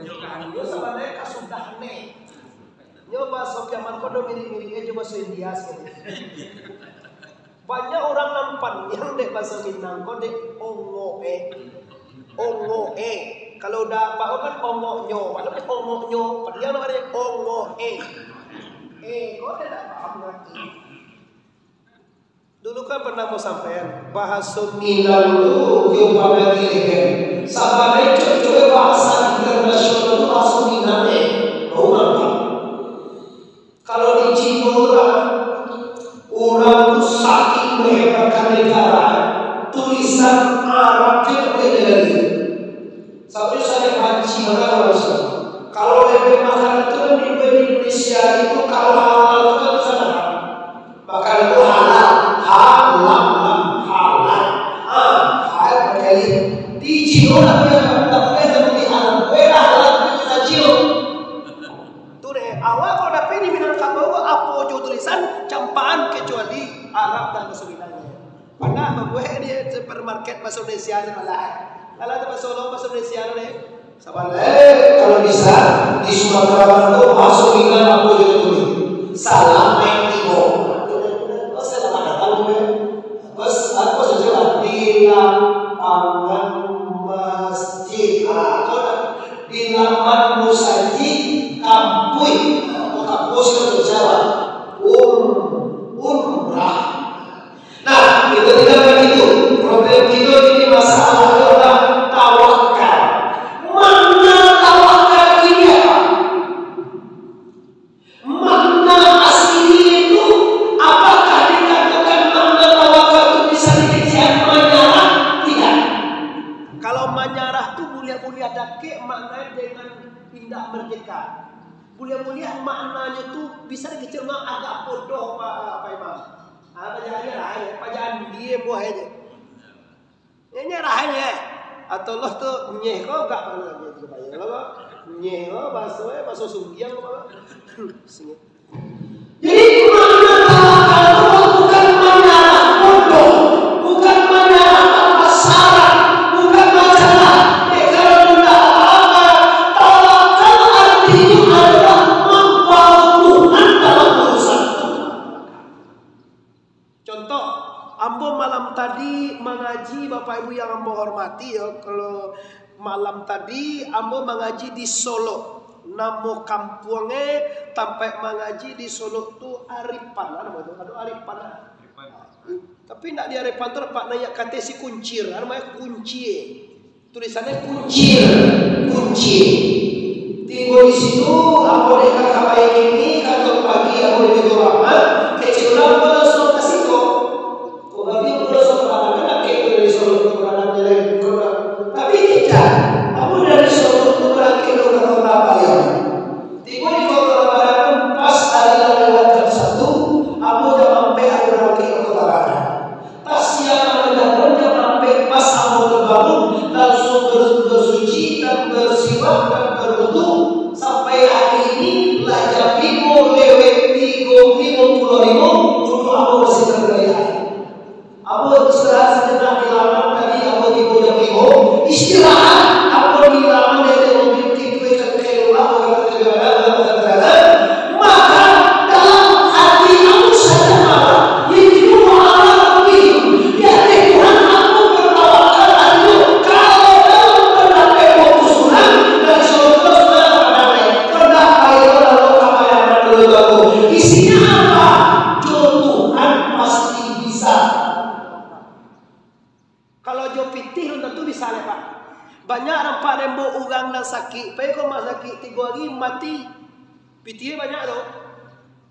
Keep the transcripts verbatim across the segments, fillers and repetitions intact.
Nyo sabananyo kasudahan, eh. Nyo bahaso Piaman ko ado mirip-mirip jo bahaso India saketek. Banyak urang nan paniang dek bahaso Minang ko dek ongok, eh. Ongok, eh. Kalau udah apa kan ongoknyo, kalau ongoknyo, paniang namonyo ongok, eh. Eh, kau tidak paham ngarti. Dulu kan pernah ambo sampaian, bahaso Minang tu yo pangagi leben. Sabananyo cocok bahaso internasional tu bahaso Minang, eh. Urang tu. Kalau di Cino tu lah, urang tu saking menghebatkan negara, tulisan Arab tu tak boleh dilalui. Sampai saya banci bana urang Cino. Kalau leben makanan tu kan di Indonesia itu, kalau halal tu kan tulisan Arab. Makanan tu halal, halal, halal. Ah, halal kali. Di Cino lah dia tak boleh jadi halal. Kue lah halal, tapi kita Cino. Tu deh, awak kalau dapek di Minangkabau, apo jo tulisan campaan kecuali Arab dan Sunda. Pernah mambuek di supermarket bahaso Indonesia tu lah. Kalau tu bahaso Solo, bahaso Indonesia tu deh. Sabananyo, kalau bisa, di Sumatera Barat tu bahaso Minang apo jo tulis. Salam naik tigo. Bos, apo sajo lah. Di lapangan masjid. Ah, tu lah. Di laman musajik kampuih. Kampuih itu Jawa. Um, umrah. Nah, itu tidak begitu. Problem kita ini masalah adalah tawakal. Makna tawakal ini apa? Makna asli itu, apakah dikatakan makna tawakal itu bisa dikecek menyerah? Tidak. Kalau manyarah tu buliah-buliah dakek maknanya dengan indak merdeka. Buliah-buliah maknanya tu bisa dikecek agak bodoh, Pak, Pak Imam. Ah, paja-, iyo lah, paja-, paja-, diam buah aja. Inyo nyerah aja. Atau lo tu nyeh ko gak pernah nyeh tu bayar lo. Nyeh ko baso, eh, baso Sumbiang ko. Singit. Jadi, makna tawakal bukan manyarah bodoh, bukan manyarah tanpa syarat, bukan manyarah, eh, kalau tidak apa-apa, tawakal artinya adalah mambawa Tuhan dalam urusan. Contoh, ambo malam tadi mangaji, Bapak Ibu yang ambo hormati, yo, kalau malam tadi ambo mangaji di Solok. Namo kampuangnyo, tampek mangaji di Solok tu Aripan, lah, namo tu, ado Aripan, lah. Tapi ndak di Aripan tu, Pak, naiak kateh si Kuncir, namonyo Kuncie. Tulisannyo Kuncir, Kuncie. Tibo di situ, ambo dek kakak baik ini, kantor pagi, ambo di Baiturrahman, kecil urang ambo langsung ka siko. Kok babi ambo langsung ka mana, kan akeh tu dari Solok tu, mana jalan, kok. Tapi tidak, ambo dari Solok tu barangkek dulu ka Kota Pariaman. Tibo di Kota Pariaman, pas ari lah lewat jam satu, ambo jam ampek ari barangkek ka Kota Pariaman. Pas siang ambo bangun jam ampek, pas ambo tabangun, langsung ber-, bersuci dan bersiwak dan berwudu. Sampai hari ini lah jam limo lewat tigo, limo puluah limo, wudu ambo masih tergeliat. Ambo istirahat sajenak di laman tadi, ambo tibo jam limo, istirahat, ambo di laman dari mobil tibo ikan kayu lah, orang tergeliat, orang tergeliat. Maka dalam hati ambo sadar, yajibu ala rabbihim, di ateh Tuhan ambo bertawakal, artinyo, kalau dalam pandapek waktu sunat, dari Solok tu sunat, pandapek, rendah, paling rendah, rendah, paling rendah, dulu tu. Isinyo apa? Jo Tuhan pasti bisa. Kalau jo pitih, belum tentu bisa, leh, Pak. Banyak nampak nembok urang nan sakik, pai ka rumah sakik, tigo hari mati. Pitih banyak tu.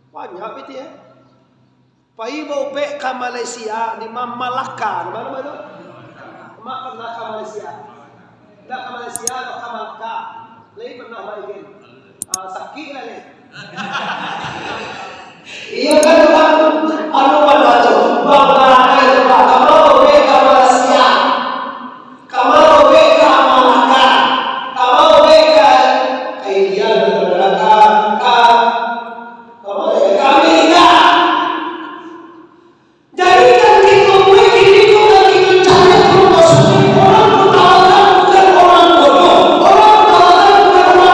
Banyak pitih, eh. Pai baubek ka Malaysia, di Ma-, Malaka, di ma tu? Mak pernah ka Malaysia? Ndak ka Malaysia, ka Malaka. Lai pernah, Mak Ikin? Ah, sakik lah, lai. Iyo kan, Bang? Anu, Bang, tu. Bang, Bang, Bang, Bang, Bang, Bang, Bang, Malaysia. Kamaro beka Malaka, kamaro beka ka India, ka, ka, kamaro beka Amerika. Jadi kan kito buek kini tu kan kito cari pun maksudnya orang bertawakal bukan orang bodoh, orang bertawakal bukan orang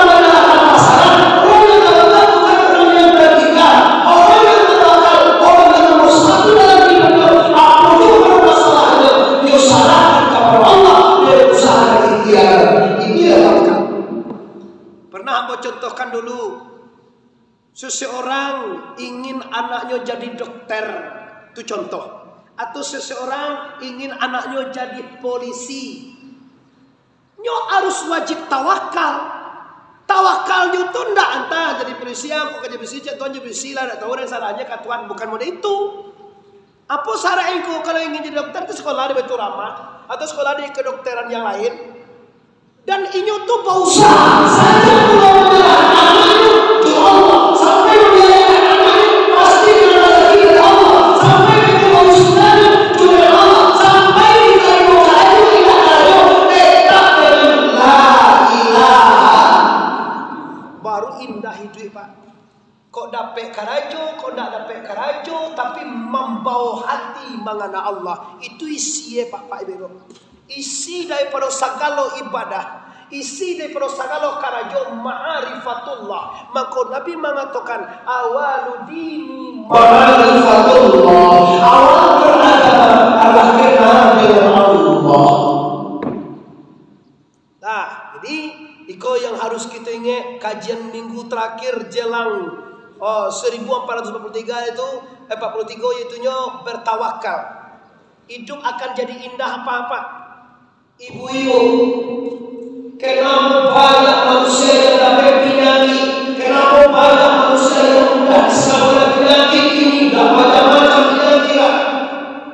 Iya, tawakal. Pernah ambo contohkan dulu, seseorang ingin anaknyo jadi dokter, tu contoh. Atau seseorang ingin anaknyo jadi polisi. Nyo harus wajib tawakal. Tawakalnyo tu ndak antah jadi polisi, aku kerja besi, cak Tuhan jadi besi lah, ndak tahu dan sarahnyo ka Tuhan, bukan model itu. Apo syarat engkau kalau ingin jadi dokter tu sekolah di Baiturrahmah atau sekolah di kedokteran yang lain? Dan inyo tu bausaha sajo, pulang jalan amanyo jo Allah, sampai mambiayakan amanyo, pasti kena rezeki dari Allah, sampai ka bausaha jo dari Allah, sampai ditarimo karajo, indak karajo, tetap dengan la ilaha. Baru indah hiduik, Pak. Kok dapek karajo, kok ndak dapek karajo, tapi mambawa hati mangana Allah. Itu isi, eh, Pak, Pak, Ibu, Ibu. Isi daripado sagalo ibadah, isi daripado sagalo karajo ma'rifatullah. Mako Nabi mangatokan, "Awalu dini ma'rifatullah." Awal beragama adalah kenal dengan Allah. Nah, jadi iko yang harus kito ingek, kajian minggu terakhir jelang, oh, seribu empat ratus empat puluh tiga itu, eh, empat puluh tiga, yaitunyo bertawakal. Hidup akan jadi indah apa-apa. Ibu-ibu, kenapa banyak manusia yang dapat penyakit? Kenapa banyak manusia yang mudah disebabkan penyakit ini? Dah macam-macam penyakit lah.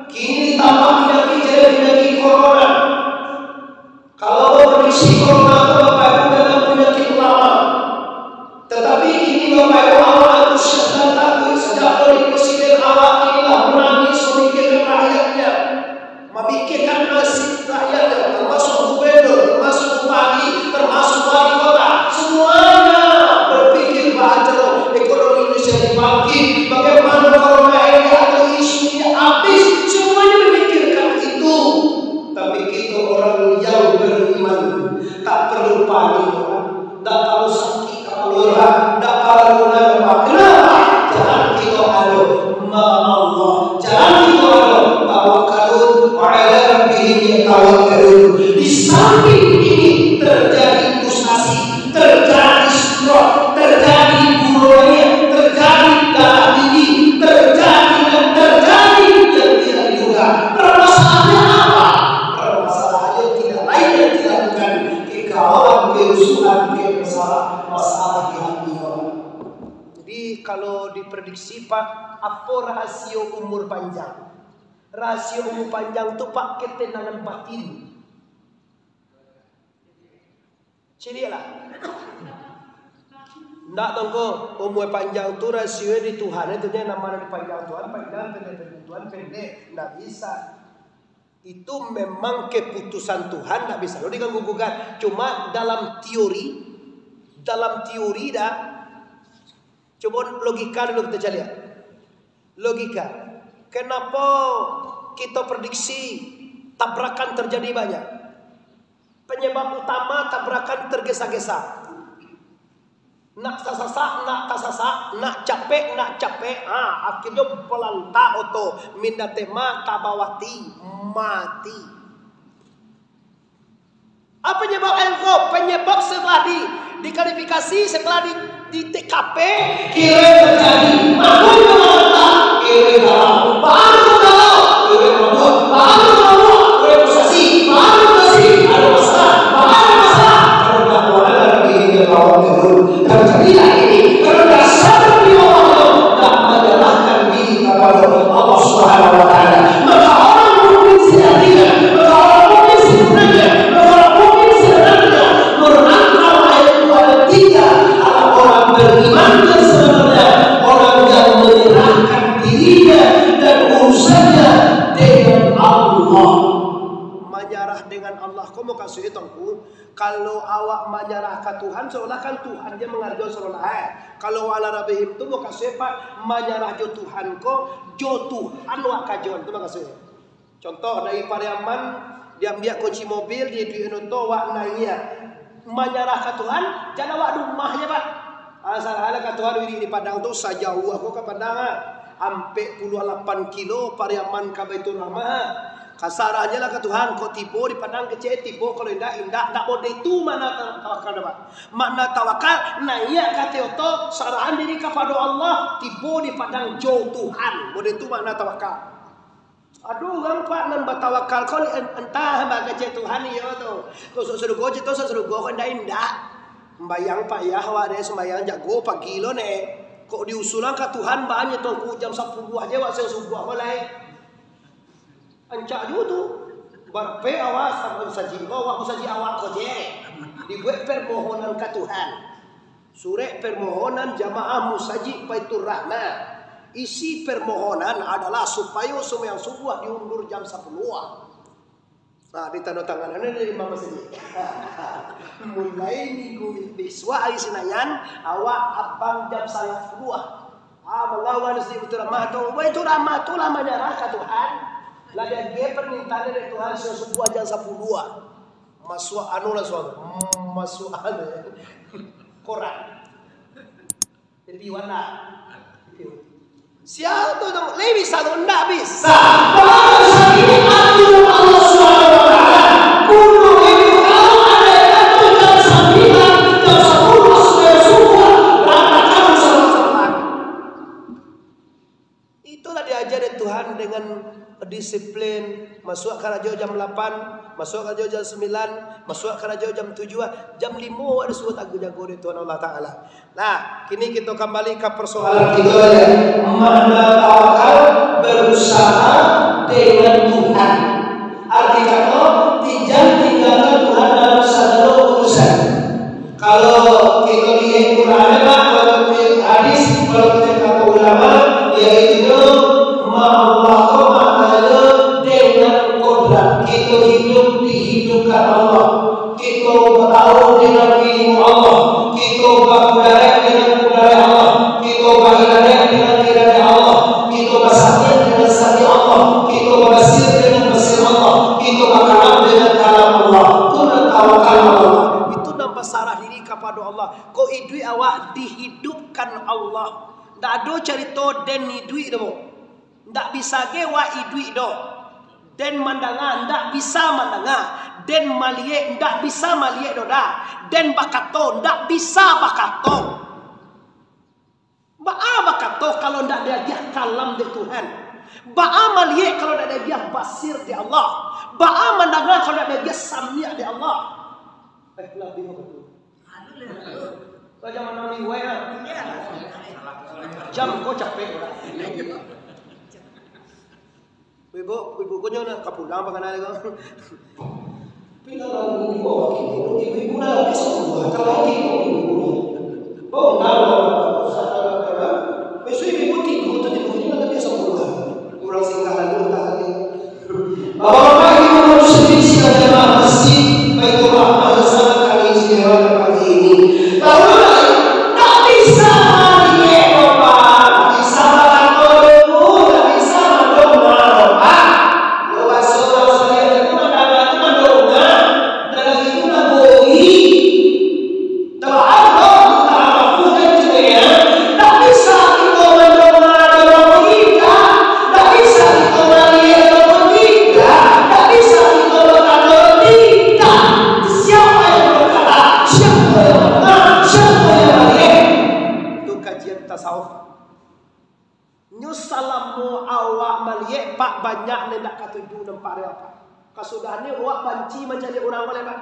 Kini tambah penyakit jadi penyakit corona. Kalau prediksi corona tu, Bapak Ibu, memang penyakit lama. Tetapi kini, Bapak Ibu, awak antusias dan takut sejak dari presiden awak inilah menangis memikirkan rakyatnya, memikirkan nasib rakyatnya, termasuk gubernur, termasuk bupati, termasuk wali kota, semuanya berpikir bagaimana ekonomi Indonesia dibangkit, bagaimana corona ini atau isu ini habis, semuanya memikirkan itu. Tapi kito orang yang beriman, tak perlu panik, tak perlu sakik kapalo, tak perlu nangis. Kenapa? Jalan kito ado ma Allah. Jalan kito ado, tawakkalun wa ala rabbihim yatawakkalun. Di samping ini terjadi frustasi, terjadi stroke, terjadi pneumonia, terjadi darah tinggi, terjadi dan terjadi yang tidak diduga. Permasalahannya apa? Permasalahannya tidak lain dan tidak bukan kegalauan, kerusuhan, masalah, masalah di hati orang. Jadi kalau diprediksi, Pak, apa rahasio umur panjang? Rahasio umur panjang tu, Pak, ketenangan batin. Ciliak lah. Ndak tongko, umua panjang tu rasionyo di Tuhan, itu nyo nama di panjang Tuhan panjang, pendek Tuhan pendek, ndak bisa. Itu memang keputusan Tuhan, ndak bisa lo diganggu gugat. Cuma dalam teori, dalam teori dah, coba logika dulu kita caliak. Logika. Kenapo kito prediksi tabrakan terjadi banyak? Penyebab utama tabrakan tergesa-gesa. Nak sasasak, nak tasasak, nak capek, nak capek. Ha, akhirnyo balantak oto, minda tema tabawati, mati. Apa penyebab engko? Penyebab setelah di, diklarifikasi, setelah di, di T K P, kiro terjadi, mako itu masalah, kiro dalam, baru tahu, kiro mabuk, baru mabuk, kiro posisi, baru posisi, ada masalah, baru masalah, baru dakwaan lagi, kiro terjadi. Terjadilah ini, karena dasar di Allah, tak menyerahkan diri kepada Allah Subhanahu wa Ta'ala. Maka orang mukmin sejatinya, maka orang mukmin sebenarnya, maka orang mukmin sebenarnya, Quran ayat dua dan tiga, adalah orang beriman yang sebenarnya, orang yang menyerahkan dirinya dan urusannya dengan Allah. Manyarah dengan Allah. Ko mukasuik, Tuangku, kalau awak manyarah ka Tuhan, seolah kan Tuhan je mangarjo, seolah, eh. Kalau ala rabbihim tu mukasuik, Pak, manyarah jo Tuhan ko, jo Tuhan wak kajoan tu mukasuik. Contoh, dari Pariaman, diambiak kunci mobil, diiduik oto, wak naiak. Manyarah ka Tuhan, jan awak di rumah je, Pak. Asal alah ka Tuhan, wirid di Padang tu, sajauah ko ka Padang, ah. Ampek puluah lapan kilo, Pariaman ka Baiturrahmah, ah. Kasarah je lah ka Tuhan, kok tibo di Padang kecek, tibo kalau indak, indak, indak bodeh tu makna ta-, tawakal dah, Pak. Makna tawakal, naiak ka ateh oto, sarahan diri kapado Allah, tibo di Padang jo Tuhan. Bodeh tu makna tawakal. Ado urang, Pak, nan batawakal ko en-, entah bakecek Tuhan iyo tu. Ko surugo je tu, surugo ko indak, indak. Sumbayang payah awak deh, sumbayang jago pagi lo neh. Kok diusulan ka Tuhan, banyak tu, ku jam sapuluah je awak siang subuah ko lai. Ancak juo tu. Barapek awak sama musajik ko, awak musajik awak ko je. Dibuek permohonan ka Tuhan. Surek permohonan jamaah musajik Baitur Rahmah. Isi permohonan adalah supayo sumbayang subuah diundur jam sapuluah. Nah, di tanda tangan anu dari imam masajik. Mulai minggu bisuak hari Sinayan, awak abang jam satangah sapuluah. Ah, malawan si Baitur Rahmah tu. Baitur Rahmah tu lah manyarah ka Tuhan. Lah diagiah permintaan dari Tuhan, subuah jam sapuluah. Masuak anu lah suang. Hmm, masuak anu. Koran. Tapi wan lah. Sia tu tu? Lai bisa tu? Ndak bisa. Kalau sakini aturan Allah Subhanahu wa Taala, kudu itu kalau ada yang jam sambilan, jam sapuluah sudah subuh, ratakan sama-sama. Itulah diajar dek Tuhan dengan disiplin. Masuak karajo jam lapan, masuak karajo jam sambilan, masuak karajo jam tujuah, jam limo awak disuruah jago-jago dek Tuhan Allah Taala. Nah, kini kito kambali ka persoalan kito, ya. Makna tawakal, berusaha dengan Tuhan. Arti kato, tidak tinggalkan Tuhan dalam sagalo urusan. Kalau kito liek Quran, Pak, kalau kito liek hadis, kalau kito kato ulama, yaitu ma Allah ko maknanyo dengan kodrat. Kito hiduik dihidupkan Allah. Kito tahu dengan ilmu Allah. Kito bakudarat dengan kudarat Allah. Kito bairadat dengan iradat Allah. Kito basamiak dengan samiak Allah. Kito babasir dengan basir Allah. Kito bakalam dengan kalam Allah. Tu nan tawakal Allah. Itu nan basarah diri kapado Allah. Ko iduik awak dihidupkan Allah. Ndak ado carito den iduik doh. Ndak bisa ge wak iduik doh. Den mandanga, ndak bisa mandanga. Den maliek, ndak bisa maliek doh dah. Den bakato, ndak bisa bakato. Baa bakato kalau ndak diagiah kalam dek Tuhan? Baa maliek kalau ndak diagiah basir dek Allah? Baa mandanga kalau ndak diagiah samiak dek Allah? Eh, labiah bakato. Raja Manang Liwai lah. Jam ko capek urang. Ibu, ibu ko nyo nak ka pulang, pakana ko. Tapi kalau ibu, ibu, ibu nak lapis, kalau ibu, ibu, ibu. Bau, nah, besok ibu tidur tu, tidur ni nak lapis, urang singgah lalu, entah lagi. Bapak-bapak, ibu-ibu, muslimin sidang jamaah masjid Baitur Rahmah yang sangat kami istimewakan pagi ini. Tahu tak, tak bisa maliek, Bapak, tak bisa bakato dulu, tak bisa mandonga, Bapak. Lo baso urang Sariah itu mandanga itu mandonga, dan itu nagori. Kalau Allah Taala bukan kita, ya, tak bisa kita mandonga dalam tidak, tak bisa kita maliek dalam tidak, tak bisa kita berkata tidak. Siapa yang berkata, siapa yang mendengar, siapa yang maliek? Itu kajian tasawuf. Nyo salamo awak maliek, Pak, banyak nan indak katuju nampak dek awak, Pak. Kasudahan ni awak banci mancaliak urang, Pak.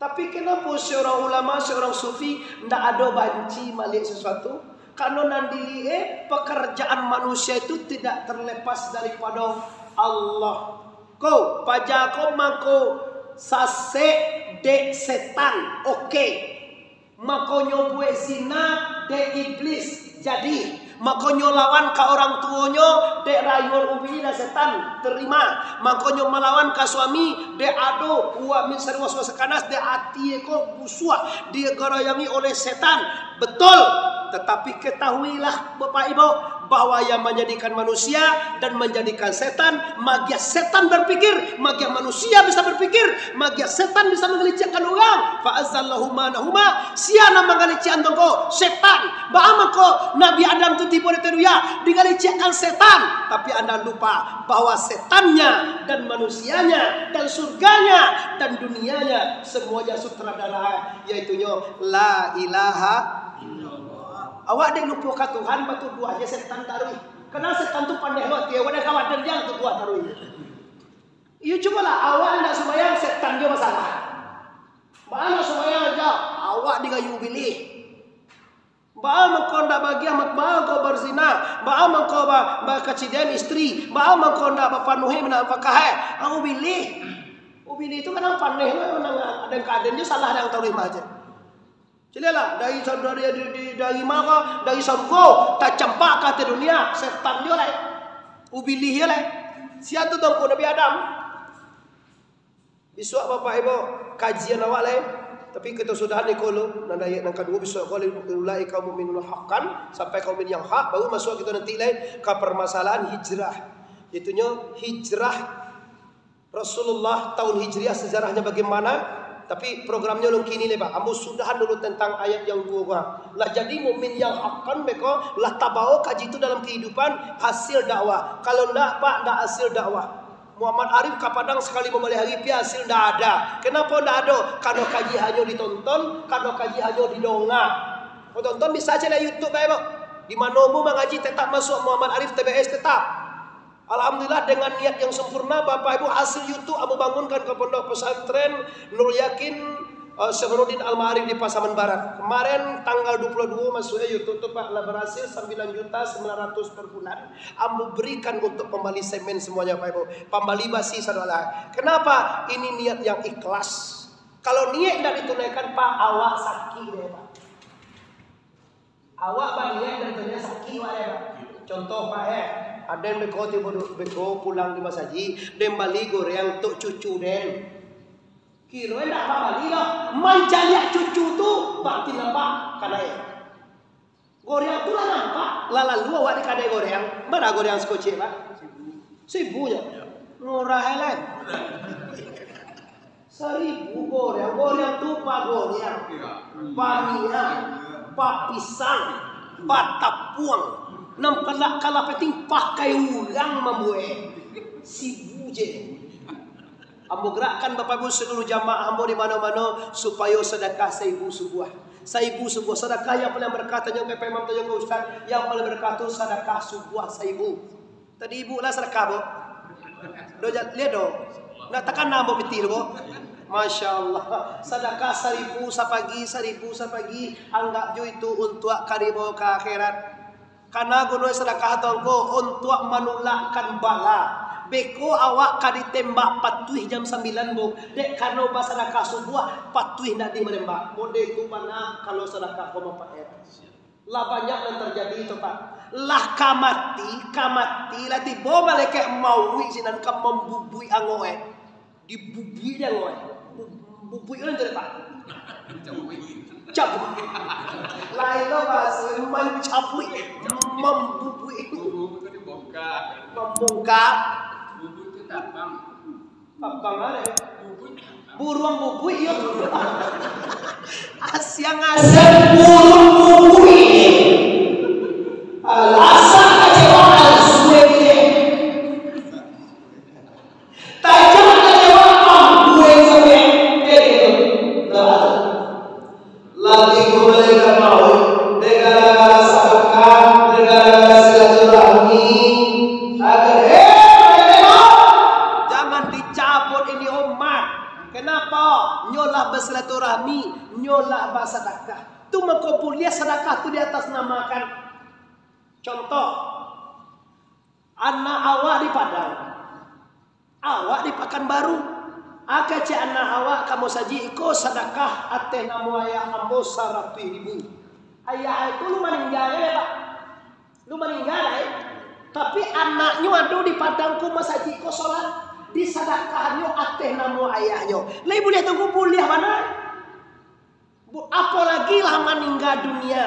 Tapi, kenapa seorang ulama, seorang sufi, ndak ado banci maliek sesuatu? Karano nan diliek, pekerjaan manusia itu tidak terlepas daripada Allah. Ko, paja ko mangko sasek dek setan, oke. Makonyo buek zina dek iblis, jadi. Makonyo lawan ka orang tuonyo dek rayuan ubini dan setan, terima. Makonyo malawan ka suami dek ado uak min sari waswas kanas, dek ati ko busuak, digarayangi oleh setan. Betul. Tetapi ketahuilah, Bapak Ibu, bahwa yang menjadikan manusia dan menjadikan setan, magiah setan berpikir, magiah manusia bisa berpikir, magiah setan bisa menggelicikkan orang, Fa azallahuma anhuma, sia nan manggalecekan tu ko? Setan. Baa mangko Nabi Adam tu tibo di ateh dunia, digalecekan setan. Tapi anda lupa bahwa setannya dan manusianya dan surganya dan dunianya semuanya sutradara, yaitunyo la ilaha illallah. Awak dek lupokan Tuhan, batuduah je setan taruih. Karena setan tu pandai banget, dia wadah kawan dan dia tuduah taruih. Iyo, cubolah, awak ndak sumbayang, setan jo masalah. Baa ndak sumbayang aja, awak digayu ubilih. Baa mangko ndak bagiah, baa mangko barzina, baa mangko ba-, bakacidian istri, baa mangko ndak bapanuhi manafakahi, ah, ubilih. Ubilih tu kadang paneh lo, nang ado kaden jo salah, nang taruih mah aja. Caliaklah, dari, dari, dari, dari ma ko? Dari sarugo tacampak ka ateh dunia, setan jo lai. Ubilih jo lai. Sia tu tongko Nabi Adam. Bisuak Bapak Ibu, kajian awak lai. Tapi kito sudahan iko lu, nan ayat nan kaduo bisuak ko, ulaika mu'minun haqqan, sampai ka mukmin yang hak, baru masuak kito nanti lai ka parmasalahan hijrah. Itunyo hijrah Rasulullah tahun Hijriah sejarahnya bagaimana, tapi programnyo alun kini lai, Pak. Ambo sudahan dulu tentang ayat yang duo ko. Lah jadi mukmin yang haqqan beko, lah tabao kaji tu dalam kehidupan, hasil dakwah. Kalau ndak, Pak, ndak hasil dakwah. Muhammad Arif ka Padang sakali mambaleh hari, pi hasil ndak ada. Kenapa ndak ada? Karena kaji hanyo ditonton, karena kaji hanyo didonga. Kau tonton bisa aja lah YouTube, Pak. Di mana umur mangaji tetap masuk Muhammad Arif T B S tetap. Alhamdulillah, dengan niat yang sempurna, Bapak Ibu, hasil YouTube ambo bangunkan ka Pondok Pesantren Nurul Yakin, eh, Syekh Nuruddin Al-Ma'arif di Pasaman Barat. Kemarin tanggal dua puluh dua masuk, eh, YouTube tu, Pak, lah berhasil sembilan juta sembilan ratus per bulan. Ambo berikan untuk pembali semen semuanya, Bapak Ibu. Pembali basi sadoalah. Kenapa? Ini niat yang ikhlas. Kalau niat tidak ditunaikan, Pak, awak sakit deh, Pak. Awak baniaik dari dunia sakik, Pak, ya, Pak. Contoh, Pak, ya. Aden beko tibo du-, beko pulang di masajik, den bali goreang tok cucu den. Kiro ndak babali doh, mancaliak cucu tu, batin nampak kanai. Goreang tu lah nampak, lah lalu awak di kadai goreang. Bara goreang sakocek, Pak? Saribu nyo. Murah lai. Saribu goreang, goreang tu pa goreang, pa minyak, pa pisang, pa tapuang, nan palak kalah penting pakai urang mambuek. Saribu je. Ambo gerakkan Bapak Ibu seluruh jamaah ambo di mano-mano supayo sadakah saribu subuah. Saribu subuah sadakah yang paling berkah, tanyo ka Pak Imam, tanyo ka Ustaz, yang paling berkah tu sadakah subuah saribu. Tadi ibu lah sadakah, Bu. Do ja-, lihat do. Nak takana ambo pitih tu, Bu. Masya Allah. Sadakah saribu sapagi, saribu sapagi. Anggap jo itu untuak ka dibawa ka akhirat. Kana guno sadakah tu angko untuak manulakkan bala. Beko awak ka ditembak patuih jam sambilan, Bu. Dek karano basadakah subuah, patuih ndak di manembak. Mode tu bana kalau sadakah ko mampaat. Lah banyak nan tarjadi tu, Pak. Lah ka mati, ka mati, lah tibo malaikat mauik sinan ka mambubuik angok, eh. Dibubuik dek angok, eh. Bu-, bubuik urang tu, Pak. Cabuik. Cabuik. Lain lo bahaso mancabuik, mambubuik. Bubuk tu dibongkar. Membongkar. Bubuk tu tabang. Apa mah, eh? Buruang bubuik, yo. Asiang-asiang buruang bubuik. Alasan kecewa, alas gue gini. Tajam kecewa, ah, gue sampai. Eh, gitu. Lah, Lagi malaikat mauik, dek gara-gara sadakah, dek gara-gara silaturahmi, agar, eh, malaikat mauik, jangan dicabut ini umat. Kenapa? Nyo lah basilaturahmi, nyo lah basadakah. Tu mangko buliah sadakah tu diatasnamakan. Contoh, Anak awak di Padang, awak di Pakanbaru. Kecek anak awak ka musajik, "Iko sadakah ateh namo ayah ambo saratuih ribu." Ayah itu lu maningga lai, Pak. Lu maningga lai. Tapi anaknyo ado di Padang ko, musajik ko solat, disadakahnyo ateh namo ayahnyo. Lai buliah tu, buliah bana. Bu-, apolagi lah maningga dunia.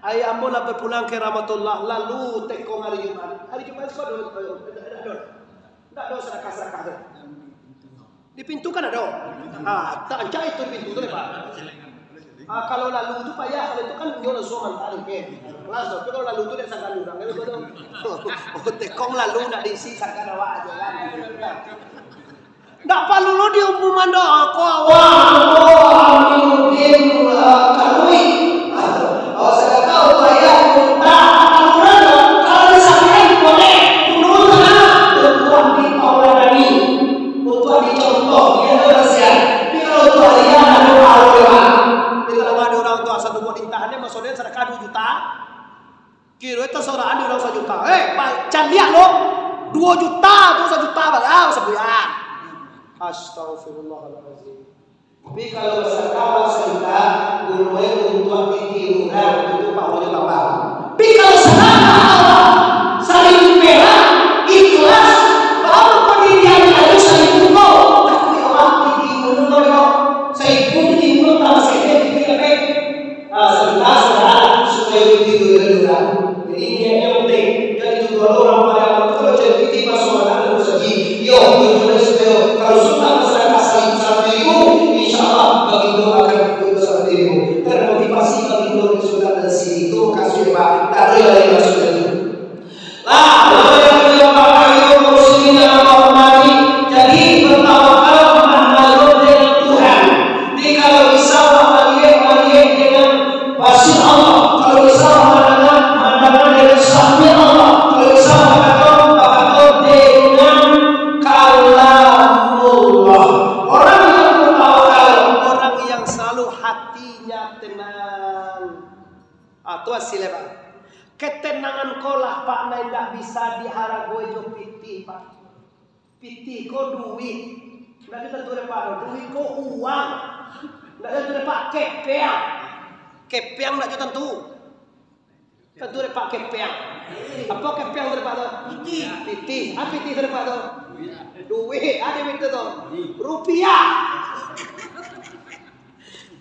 Ayah ambo lah bapulang ka rahmatullah, lalu tekong hari Jumat. Hari Jumat esok ado, ado, ado, ado. Ndak ado sadakah-sadakah tu. Di pintu kan ado. Ah, tak ancak itu di pintu tu, Pak. Ah, kalau lalu tu payah, kalau itu kan nyo langsung mantap, oke. Langsung, tapi kalau lalu tu dek sagalo urang, kan, betul? Oh, tekong lalu nak diisi sakan awak aja kan. Ndak paralu lo diumuman doh, ko awak, ko Aminuddin, eh, Kanui. Oh, sadakah upaya unta, kalau disampaikan boleh, menurut sana, untuak ditauladani, untuak dicontoh, iyo tu kasian. Tapi kalau untuak dia, ado hal memang. Di dalam ado urang tu asa tu buat intahan, dia masuk dia sadakah dua juta. Kiro itu soraan di urang sajuta. Eh, pa-, caliak lo. Dua juta tu sajuta balau sabulan. Astagfirullahaladzim. Tapi kalau sadakah sajuta, gunoe untuak titi urang, itu pahalonyo tambah. Tapi kalau sadakah Allah, saribu perak, ikhlas, baru pendirian kayu saribu ko, tapi orang titi urang, saribu titi urang tambah saketek titi urang. Ah, sajuta, sajuta, supayo tidur di dalam. Jadi, niatnyo penting. Jan itu dulu urang pada waktu kalau jadi piti masuk dalam saji. Yo, tujuannya supayo kalau sudah masyarakat saling satu ribu, insya Allah bagitu akan ikut satu ribu. Termotivasi bagitu sudah dari sini. Itu kasih, Pak. Tak boleh lari masuk itu. Lah, kalau yang kedua, Bapak Ibu muslimin yang Allah hormati, jadi bertawakal, mandalo dengan Tuhan. Jadi kalau bisa, maliek, maliek dengan basir Allah. Kalau bisa, mandanga, mandanga dengan sami Allah. Kalau bisa, bakato, bakato dengan kalamullah. Orang yang bertawakal, orang yang selalu hatinya tenang. Ah, tu hasilnyo, Pak. Ketenangan ko lah, Pak, nan indak bisa diharagoi jo pitih, Pak. Pitih ko duit. Indak jo tantu dek Pak, duit ko uang. Indak jo tantu dek Pak, kepeang. Kepeang indak jo tantu. Tantu dek Pak kepeang. Apo kepeang tu dek Pak tu? Pitih. Pitih. Ah, pitih tu dek Pak tu? Duit. Ah, duit tu tu? Rupiah.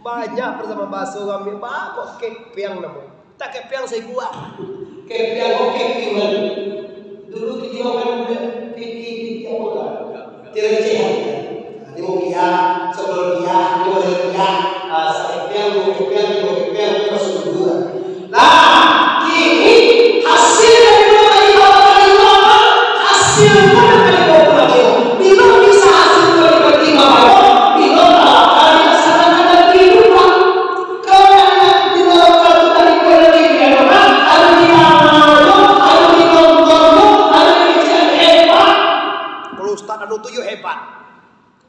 Banyak persamaan bahaso kami, baa kok kepeang namo. Tak kepeang saibu ah. Kepeang kok kepeangan. Dulu tu jiwa kan budak piti-piti apo lah. Tirecehan. Limo rupiah, sapuluah rupiah, limo baleh rupiah. Ah, sakepeang, duo kepeang, tigo kepeang, itu masuk dulu lah. Lah, kini hasil dari tawakal itu apo? Hasil dari tawakal itu. Bilo bisa hasil dari tawakal itu? Bilo tawakal dilaksanakan dalam kehidupan. Kalau nak ditawakal itu dari keluarga dia, harus diamal, harus ditonton, harus dikecek hebat. Kalau ustaz anu tu yo hebat.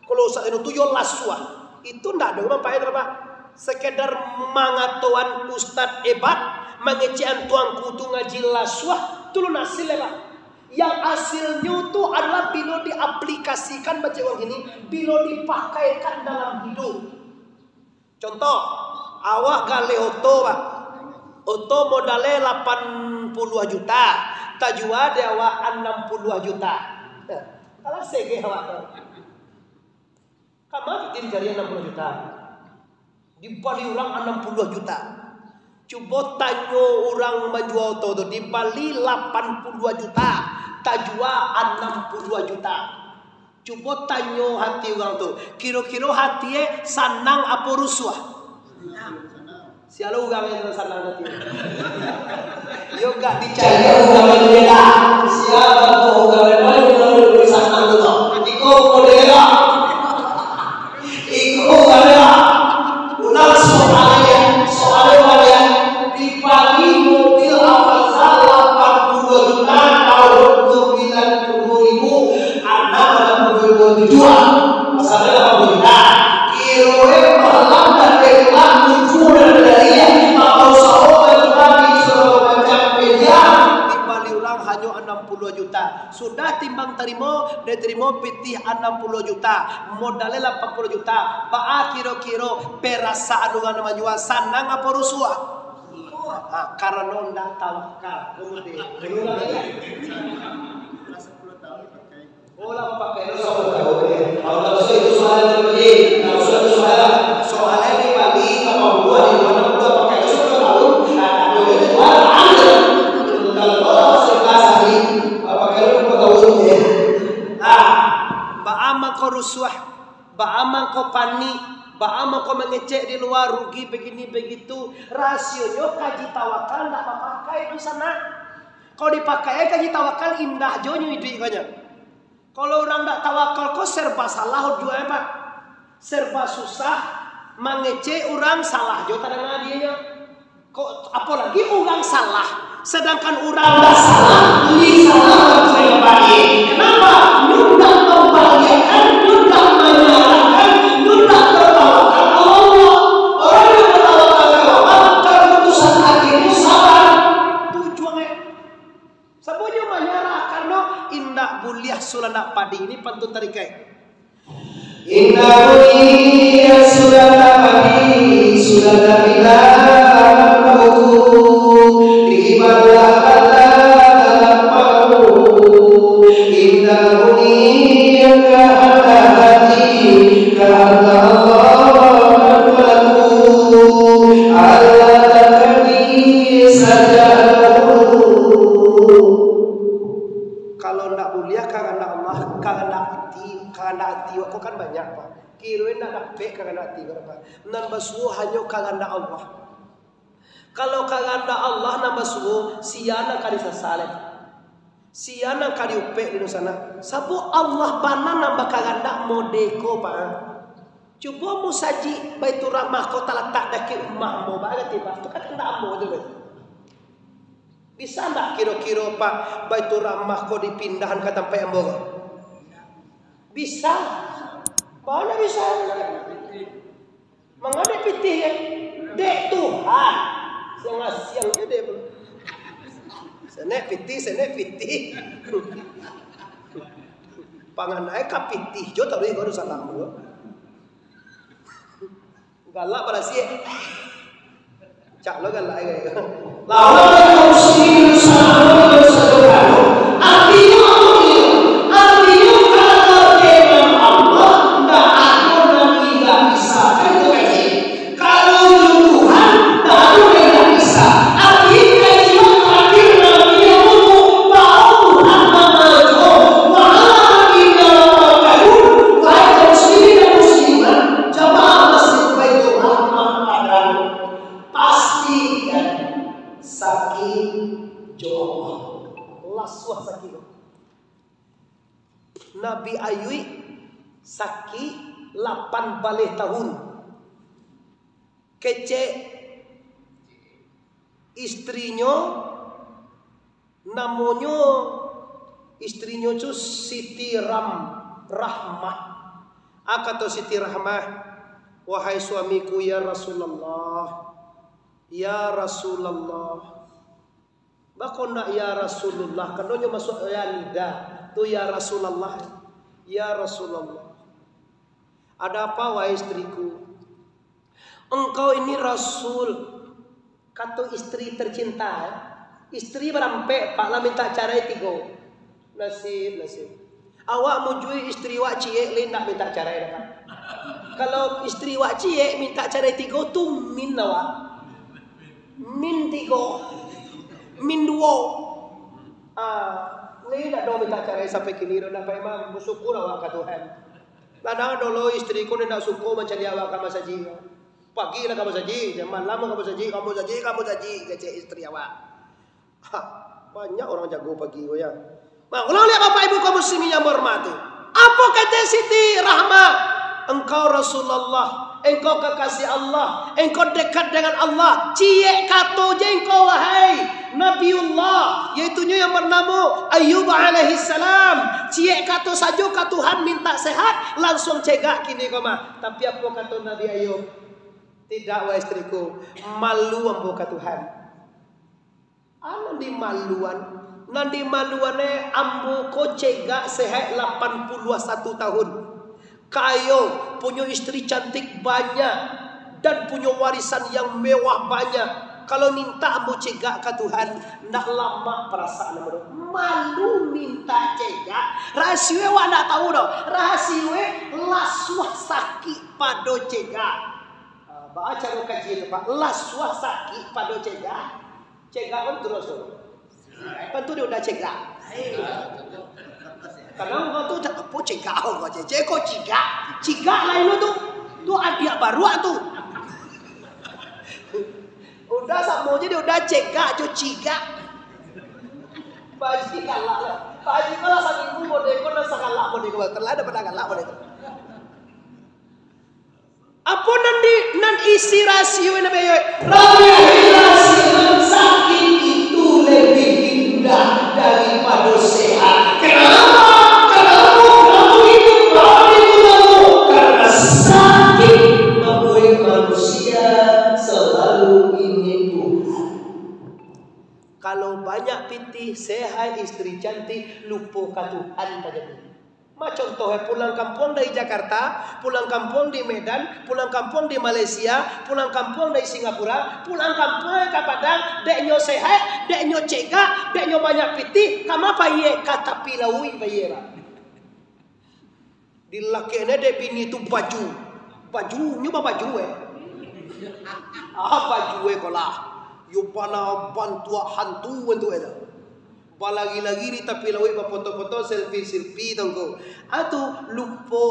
Kalau ustaz anu tu yo lasuah, itu ndak ado manfaat, Pak. Sekedar mangatoan ustaz hebat, mangecekan tuangku tu ngaji lasuah, tu lo hasil, Pak. Yang hasilnyo tu adalah bilo diaplikasikan, bacak urang kini, bilo dipakaikan dalam hidup. Contoh, awak galeh oto, Pak. Oto modalnyo lapan puluah juta, tajua dek awak anam puluah juta. Alah segeh awak tu. Kama pitih dicari anam puluah juta? Dibali urang anam puluah juta. Cubo tanyo urang manjua oto tu, dibali lapan puluah juta, tajua anam puluah juta. Cubo tanyo hati urang tu, kiro-kiro hatie sanang apo rusuah? Sia lo urang nan sanang hati? Yo gak dicari urang nan beda. Sia bantuak urang nan paling urang nan sanang tu tau. Iko model lah. Iko urang lah. Ulang soalnyo, soalnyo baliak dibali mobil Avanza lapan puluah juta tahun sembilan puluh ribu, anam anam puluah ribu tujuah. Masalah lapan puluah juta. Kiro e malam dan dewa tujuh dan dari, maka usaho bagi-bagi segala macam media. Dibali urang hanyo anam puluah juta. Sudah timbang tarimo, diterimo pitih anam puluah juta. Modalnyo lapan puluah juta. Baa kiro-kiro perasaan urang nan manjua, sanang apo rusuah? Ha, karano ndak tawakal. Kemudian, oh, lah pakai dulu sapuluah tahun, ya. Kalau tak usah itu soalan lagi. Tak usah itu soalan. Soalan ni bagi kapambuah di mana udah pakai sapuluah tahun. Nah, tak boleh itu jual, ambil. Kalau kau tak masuk kelas hari, pakai dulu empat tahun, ya. Nah, baa mangko rusuah. Ko panik, baa mako mangecek di lua, rugi begini begitu. Rasionyo kaji tawakal ndak bapakai tu sanak. Kalau dipakai kaji tawakal, indah jo nyo iduik ko nyo. Kalau urang ndak tawakal ko serba salah juo, Pak. Serba susah, mangecek urang salah jo tadanga dinyo. Kok, apolai urang salah, sadangkan urang lah salah, buli salah, batua yang baik. Kenapa? Nyo ndak mambaliakan, nyo ndak manyarahkan, nyo ndak batawakal ka Allah. Urang yang batawakal ka Allah, kaputusan akhirnyo sabar. Tujuannyo, sababnyo manyarah, karano indak buliah sudah ndak padi, ini pantun tarikai. Inna buniyya sulata bani sulata bila mampu. Ibadah Allah dalam mampu. Inna buniyya kahana hati kahana Allah dan pelaku. Allah takadi saja dahulu. Kalau ndak buliah kahandak Allah, kahandak ati, kahandak ati awak ko kan banyak, Pak. Kiro ndak dapek kahandak ati ko, Pak. Nan basuo hanyo kahandak Allah. Kalau kahandak Allah nan basuo, sia nan ka disasal, Pak. Sia nan ka diupek di dunsanak. Sabab Allah bana nan bakahandak mode ko, Pak. Cubo musajik Baiturrahmah ko talatak dakek umah ambo, baa kecek, Pak? Tu kan kahandak ambo tu, Pak. Bisa ndak kiro-kiro, Pak, Baiturrahmah ko dipindahan ka tampek ambo ko? Bisa. Baa ndak bisa? Manga dek pitih, kan? Dek Tuhan. Siang-siang je dek. Senek pitih, senek pitih. Panganai ka pitih jo taruih ko salam ko. Galak balasiak. Cak lo galak ai. Lawan kaum muslimin salamo doso dosa. Artinyo apo tu? Artinyo kalau dengan Allah, ndak ado nan indak bisa. Kan itu kaji. Kalau jo Tuhan, ndak ado nan indak bisa. Artinyo kaji terakhir Nabi yang ngomong, bahwa Tuhan mamajo, wa ala rabbina yatawakkalun. Wahai kaum muslimin dan muslimat, jamaah Masjid Baiturrahmah Padang, pastikan sakik jo Allah. Lasuah sakik. Nabi Ayub sakik lapan baleh tahun. Kecek istrinyo, namonyo istrinyo tu Siti Ram-, Rahmah. A kato Siti Rahmah, "Wahai suamiku, ya Rasulullah, ya Rasulullah." Bako ndak ya Rasulullah, kanonyo masuak ya nida, tu ya Rasulullah, ya Rasulullah. "Ada apa, wahai istriku?" "Engkau ini Rasul," kato istri tercinta, eh. Istri barampek, Pak, lah mintak carai tigo. Nasib, nasib. Awak mujui istri wak ciek, lai ndak mintak carai, Pak. Kalau istri wak ciek mintak carai tigo, tu min awak. Min tigo. Min duo. Ah, lai ndak doh mintak carai sampai kini, doh, ndak, Pak Imam. Basyukur awak ka Tuhan. Kadang dulu istriku ni ndak suko mancaliak awak ka masajik. Pagi lah ka masajik, malam ka masajik, ka masajik, ka masajik, kecek istri awak. Ha, banyak urang jago pagi ko, ya. Nah, ulang lihat Bapak Ibu kaum muslimin yang berhormati. Apo kata Siti Rahmah? "Engkau Rasulullah, engkau kekasih Allah, engkau dekat dengan Allah. Ciek kato je engkau, wahai Nabiullah, yaitunyo yang bernamo Ayub alaihissalam. Ciek kato sajo ka Tuhan minta sehat, langsung cegak kini ko mah." Tapi apo kato Nabi Ayub? "Tidak, wahai istriku, malu ambo ka Tuhan." A nan dimaluan? Nan dimaluan e, ambo ko cegak sehat lapan puluah satu tahun. Kayo, punyo istri cantik banyak, dan punyo warisan yang mewah banyak. Kalau mintak ambo cegak ka Tuhan, ndak lamak parasaan ambo tu. Malu mintak cegak. Rahasionyo awak ndak tahu doh. Rahasionyo lasuah sakik pado cegak. Ah, baa caro kaji tu, Pak? Lasuah sakik pado cegak. Cegak kan turun tu. Kan tu dia udah cegak. Kadang urang tu cak apo cegak, urang cek, cek ko cigak. Cigak lain tu. Tu adiak baruak tu. Udah samo je dia, udah cegak jo cigak. Pak Haji galak lah. Pak Haji ko lah saminggu model ko, nan sagalak model ko. Terlah ado pernah galak model ko. Apo nan di, nan isi rasio nan bayo? Rabiahi rasio sakik itu lebih indah daripado sehat. Kenapa? Kenapa? Kenapa gitu? Kenapa gitu? Karena sakit membuat manusia selalu ingat Tuhan. Kalau banyak pitih, sehat, istri cantik, lupo ka Tuhan sajo. Ma contoh, eh, pulang kampuang dari Jakarta, pulang kampuang di Medan, pulang kampuang di Malaysia, pulang kampuang dari Singapura, pulang kampuang ka Padang, dek nyo sehat, dek nyo cegak, dek nyo banyak pitih, kama pai, ka tapi lauik pai, Pak. Dilakeknyo dek bini tu baju, bajunyo babaju, eh. Ah, baju, eh, ko lah. Yo bana bantuak hantu, bantuak, eh, tu. Balari-lari di tapi lauik, bafoto-foto, selfie-selfie, tongko. Ah, tu lupo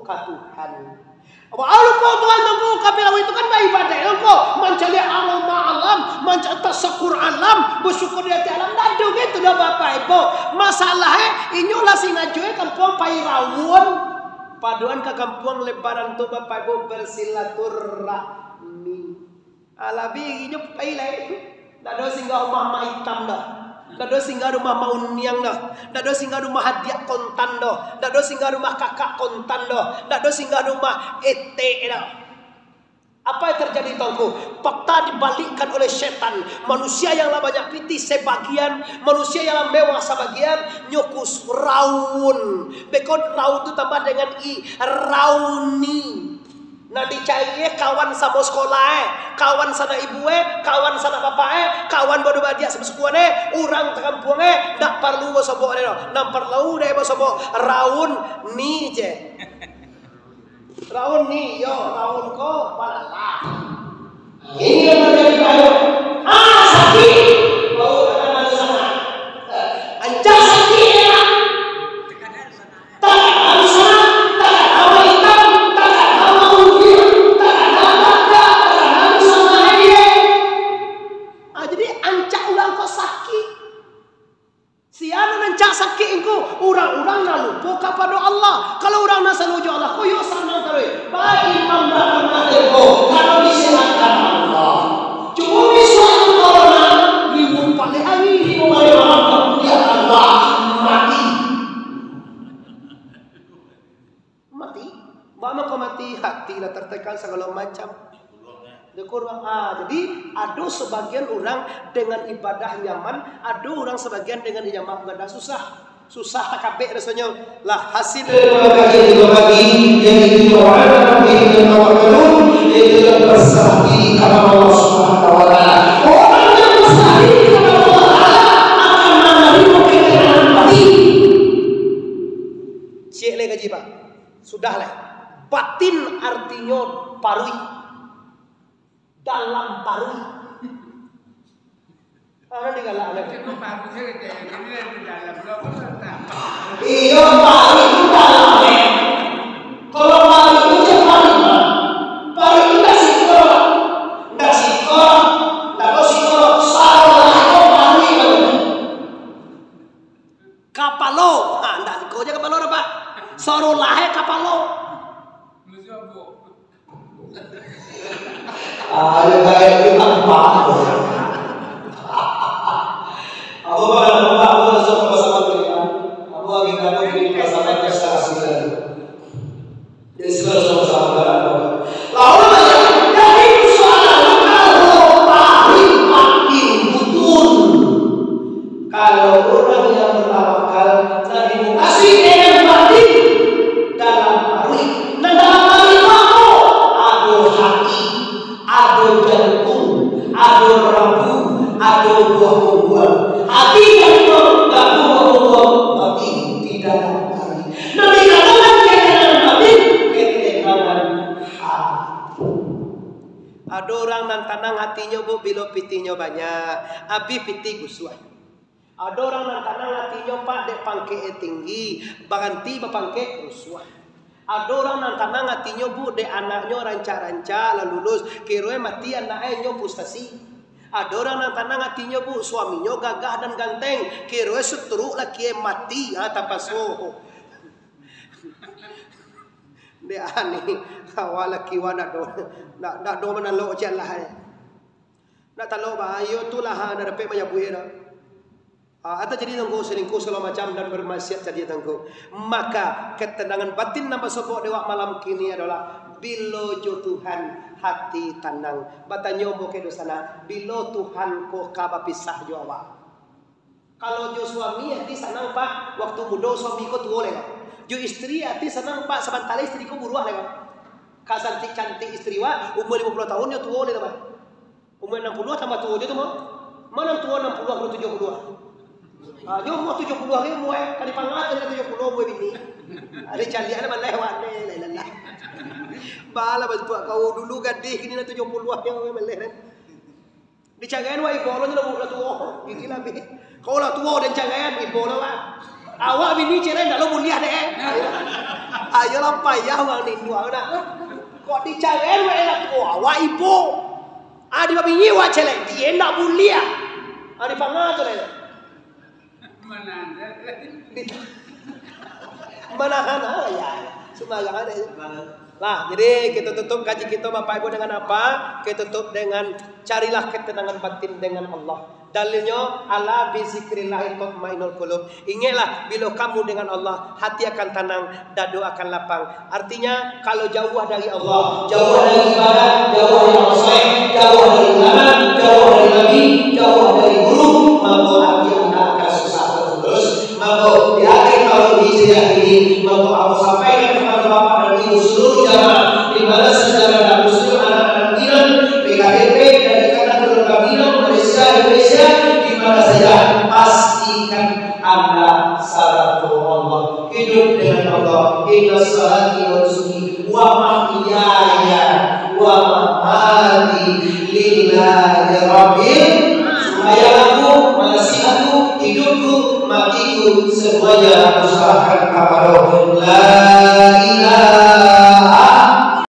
ka Tuhan. Wah, lupo Tuhan, tongko, ka tapi lauik tu kan baibadah, tongko. Mancaliak aroma alam, mancaliak tasakur alam, basyukur di ati alam. Ndak ado gitu doh, Bapak Ibu. Masalah, eh, inyo lah singajo, eh, kampuang pai raun. Padoan ka kampuang Lebaran tu, Bapak Ibu, bersilaturahmi. Alah, biri nyo pai lai. Ndak ado singgah rumah Mak Itam doh. Ndak ado singgah rumah Mak Uniang doh. Ndak ado singgah rumah Adiak Kontan doh. Ndak ado singgah rumah Kakak Kontan doh. Ndak ado singgah rumah Etek doh. Apa yang terjadi, tongko? Fakta dibalikkan oleh setan. Manusia yang lah banyak pitih sebagian, manusia yang lah mewah sabagian, nyo kus raun. Beko raun tu tambah dengan i, rauni. Nan dicari, eh, kawan samo sekolah, eh, kawan sanak ibu, eh, kawan sanak bapak, eh, kawan bodo badiak samasekuan, eh, urang sakampuang, eh, ndak paralu basobok doh. Nan paralu dek basobok, raun ni je. Raun ni, yo, raun ko balalah. Ini yang terjadi pada, ah, sakik. Bau tangan anu sana. Ancak sakik, ya. Tangan anu sana, tangan anu hitam, tangan anu putih, tangan anu tanda, tangan anu sana, ya. Ah, jadi ancak urang ko sakik. Sia nan ancak sakik ngku, urang-urang nan lupo kapado Allah. Kalau urang nan selalu jo Allah, koyo sanang taruih. Baik imam datang ka teko, kalau disehatkan Allah. Cubo bisuak tu corona, limo baleh hari, limo baleh malam, ya Allah, mati. Mati. Baa mangko mati? Hati lah tertekan, sagalo macam. Dikurung. Ah, jadi, ado sabagian urang dengan ibadah nyaman, ado urang sabagian dengan ibadah susah. Susah takabek rasonyo. Lah, hasil dari pakajian tigo pagi, yaitu doa dan tawakal, yaitu yang berserah diri kepada Allah Subhanahu wa Ta'ala. Orang yang berserah diri kepada Allah Ta'ala akan menerima ketenangan hati. Ciek lai kaji, Pak. Sudah lai. Batin artinyo paruik. Dalam paruik. Ah, nan digalak, nan. Itu paruik sajo, jadi lah di dalam tu, apa tu, tak? Iyo, paruik tu dalam, eh. Kalau paruik tu cak paruik, Pak. Paruik tu ndak siko, Pak. Ndak siko, ndak ko siko, salah ko paruik, Pak. Kapalo. Ha, ndak ko je kapalo dah, Pak. Sorolah e kapalo. Ah, yang baik itu tanpa. Apa, Pak, apa, Pak, apa, sama-sama kita? Apa kita, apa kita, sama-sama kita? Jadi, saudara, sama-sama, Pak. Lawan aja, dari persoalan, kalau paling makin butun. Kalau urang yang bertawakal, nan dimukasuik dengan batin, dalam paruik, nan dalam paruik tu apo? Ado hati, ado jantung, ado rambu, ado buah-buahan. Hati, jantung, rambu, buah-buahan, batin di dalam paruik. Nan dikatokan ketenangan batin, ketenangan hati. Ado urang nan tanang hatinyo, Bu, bilo pitihnyo banyak, abih pitih gusuah. Ado urang nan tanang atinyo, Pak, dek pangkek e tinggi, baranti bapangkek, rusuah. Ado urang nan tanang atinyo, Bu, dek anaknyo rancak-rancak lah lulus, kiro e mati anak e, nyo frustasi. Ado urang nan tanang atinyo, Bu, suaminyo gagah dan ganteng, kiro e stroke laki e, mati, ha, tapaso. Dek ani, awak laki wak nak do, nak, nak do manalok cek lah e. Nak talok bahayo tu lah, ha, nak dapek manyabuik dah. Ha, atau jadi tangko selingkuh segala macam dan bermaksiat jadi tangko. Maka ketenangan batin nan basobok dek awak malam kini adolah bilo jo Tuhan hati tanang. Batanyo ambo ka dunsanak, bilo Tuhan ko ka bapisah jo awak? Kalau jo suami ati sanang, Pak, waktu mudo, suami ko tuo lai, Pak. Jo istri ati sanang, Pak, sabanta lai istri ko buruak lai, Pak. Ka cantik-cantik istri wak, umua limo puluah tahun nyo tuo lai, Pak. Umua anam puluah tambah tuo jo tu mah. Ma nan tuo anam puluah, kalau tujuah puluah? Ah, nyo umua tujuah puluah lai umua e, ka dipangato lah tujuah puluah umua bini. Ado caliak lah maleh wak ni, lah, lah, lah. Balah bantuak kau dulu gadih, kini lah tujuah puluah nyo maleh kan. Dicaraian wak ibo lo nyo lah tuo, gigi lah abih. Kau lah tuo den caraian, ibo lo lah. Awak bini cerai ndak lo buliah dek e. Ayolah payah urang ninduak nak. Kok dicaraian wak lah tuo, awak ibo. Ah, di babini wak celek, dia ndak buliah. Ah, dipangato dek e. Manahan, ah, ya, ya. Sumbarang aja. Lah, jadi kita tutup kaji kita, Bapak Ibu, dengan apa? Kita tutup dengan carilah ketenangan batin dengan Allah. Dalilnyo, "Ala bizikrillahi tatmainnul qulub." Ingatlah, bila kamu dengan Allah, hati akan tenang, dado akan lapang. Artinya, kalau jauah dari Allah, jauah dari ibadah, jauah dari maksiat, jauah dari ulama, jauah dari nabi, jauah dari guru, maka hati anda akan susah terus. Maka di akhir tahun Hijriah ini, maka aku sampaikan kepada bapak dan ibu seluruh jamaah, di mana saudara dan muslim, anak-anak Minang, P K P P, dan ikatan keluarga Minang, Malaysia, Indonesia, di mana saja, pastikan anda sarato Allah. Hidup dengan Allah. Inna salati wa nusuki wa mahyaya wa mamati lillahi rabbil. Sumbayang aku, manasihat aku, hidupku, matiku, semuanya aku serahkan kepada Allah. La ilaha